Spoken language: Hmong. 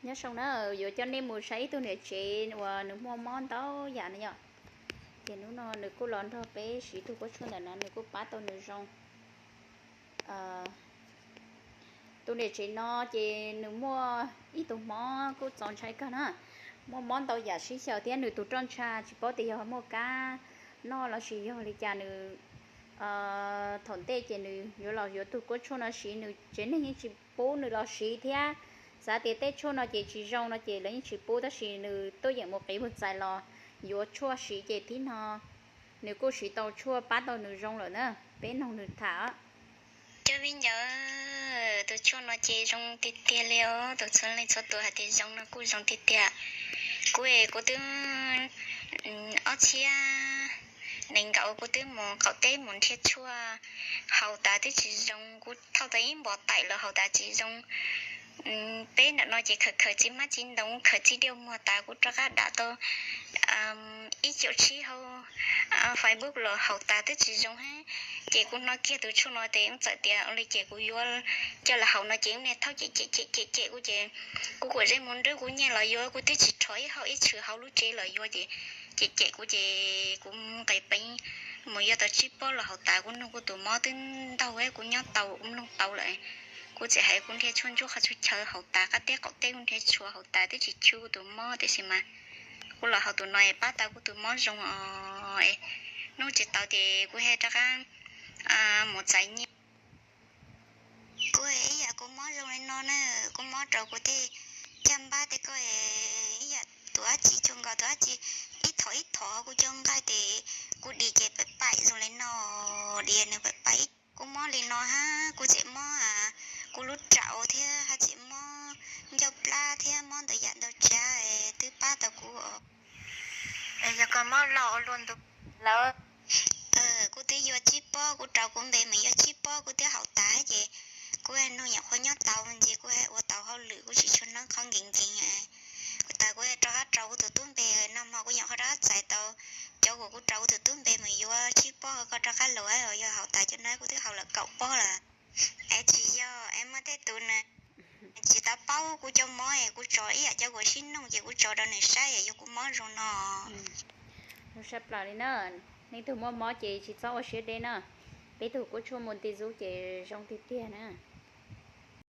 Nyob zoo na, yuav coj nej mus saib ib tug niam tsev uas nws muaj mob ntau yam no yom. Ces hnub no nws kuj los nrog peb siv tug kuab tshuaj ntawm no, nws kuj pab tau nws zoo. Tus niam tsev no ces nws muaj ib tug mob kuj txaus ntshai kawg na, muaj mob ntau yam sib xyaw thiab nws tus roj ntsha tsis paub tias yog muaj kab noj los sis yog li cas nws thaum ntej ces nws yuav los yuav tug kuab tshuaj no siv, nws tsev neeg yeej tsis pub nws los siv thiab. Xav tias tej tshuaj no ces tsis zoo no ces lawv yeej tsis pub, tab sis nws tuaj yeem mus qiv mus txais los yuav tshuaj siv ces tib no nws kuj siv tau tshuaj pab tau nws zoo lawm na. Peb noog nws tham. Cov viv ncaus, tus tshuaj no ces zoo tiag tiag li os, tus txhua leej txhua tus hais tias zoo no kuj zoo tiag tiag. Kuv es kuv twb ob txhiab nees nkaum kuv twb mus qaum teb mus nrhiav tshuaj haus tas twb tsis zoo, kuv thauj tau ib npos taim los haus tas tsis zoo. Peb ntawm no ces khaws khaws txiv hmab txiv ntoo, khaws txiv diaj muag tas kuv rov qab dam tau ib caum tsib hauv Facebook los haus tas twb tsis zoo hab. Ces kuv hnov kiag tus tshuaj no ces txawm tias ua li ces kuv yuav coj los haus no ces niag thaub cem cem cem cem kuv ces kuv kuam zeb mus nrhiav kuv nyiaj los yuav, kuv twb tsis rho ib hau ib tshwm hauv lub tsev los yuav ces cem cem kuv ces kuv nqis peev mus yuav tau tsib pob los haus tas. Kuv nug kuv tus mob twb ntaug, kuv nyob tau kuv mloog tau lawm. Kuv txawm hais kuv nrhiav tshuaj ntsuab qhov tshuaj chaw haus tas, qab teb qaum teb kuv nrhiav tshuaj haus tas twb tsis chwv kuv tus mob, tiam sis mas kuv los haus tus no pab tau kuv tus mob zoo os. Hnub tsis tau ces kuv thiaj rov qab mus txais nyiaj. Kuv ib yam kuv mob zoo li no na, kuv mob rau kuv tej caj npab tej ko ib yam tus dab tsi cuag nkaus tus dab tsi ib thom ib thom kuv cov nqaij ces kuv dim ces paim paim zoo li no, dim nws paim paim. Kuv mob li no hab kuv tseem mob kuv lub raum thiab hab tseem mob ncauj plab thiab mob ntau yam ntau tsav, twb pab tau kuv os. Yog koj mob loj ua luaj ntu lawm. Kuv twb yuav tsib pob, kuv rau kuv npe mas yuav tsib pob kuv twb haus tas ces kuv nug nyuam qhuav nyob tau ces kuv ua tau hauj lwm, kuv tsis tshua hnov qhov nkees nkees. Kuv tas kuv rov qab rau kuv tus tub npe no mas kuv nyuam qhuav rov qab txais tau cov uas kuv rau kuv tus tub npe mas yuav tsib pob, koj rov qab los yog haus tas cov no kuv twb haus lawm kaum pob lawm. Es tsis yog es muaj tej tus nws tsis tau paub kuv cov mob es kuv tso ib yam cov uas sib nug ces kuv tso rau nws saib es yog kuv mob zoo no. Zoo sab plaws li na, nej tug muaj mob ces tsis txhob ua siab deb na, peb tug kuab tshuaj mus nti zub ces zoo tiag tiag na.